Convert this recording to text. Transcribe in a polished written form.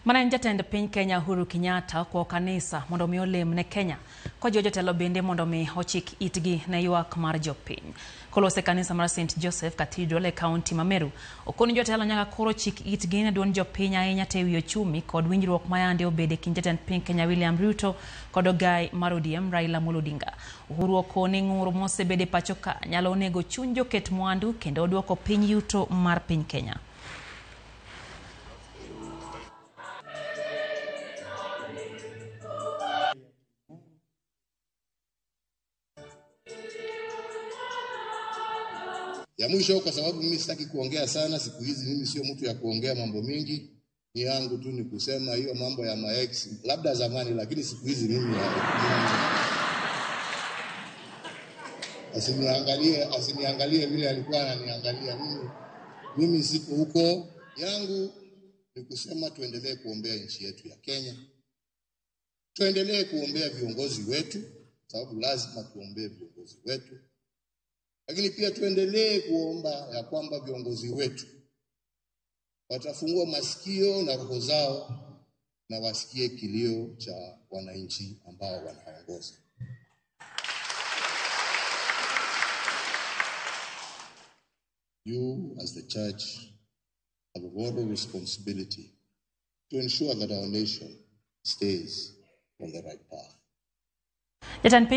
Mana en jatend piny Kenya Uhuru Kenyatta okwayo kanisa mondo mi olem ne Kenya kojiwo jotelo bende mondo mi ochik itgi ne ywak mar jopiny. Kolose kanisa mar St Joseph Cathedral e kaunti ma Meru, okoni jotelo nyaka koro chik itgi ne duond jopiny ahinya to ewi ochumi kod winjruok ma yande obedo e kind jatend piny Kenya William Ruto kod ogai mar ODM Raila Amolo Odinga. Uhuru okoni ng'ur mosebedo e pacho ka nyalo nego chuny joket mwandu kendo duoko piny yuto mar piny Kenya. Ya mwisho, kwa sababu mimi sitaki kuongea sana siku hizi, mimi sio mtu ya kuongea mambo mingi, ni yangu tu ni kusema hiyo mambo ya maex, labda zamani, lakini siku hizi mimi asiniangalie vile alikuwa ananiangalia mimi. Mimi siko huko. Yangu ni kusema tuendelee kuombea nchi yetu ya Kenya, tuendelee kuombea viongozi wetu, sababu lazima tuombee viongozi wetu, lakini pia tuendelee kuomba ya kwamba viongozi wetu watafungua masikio na roho zao na wasikie kilio cha wananchi ambao wanaongoza. You as the church have a moral responsibility to ensure that our nation stays on the right path. Jatend piny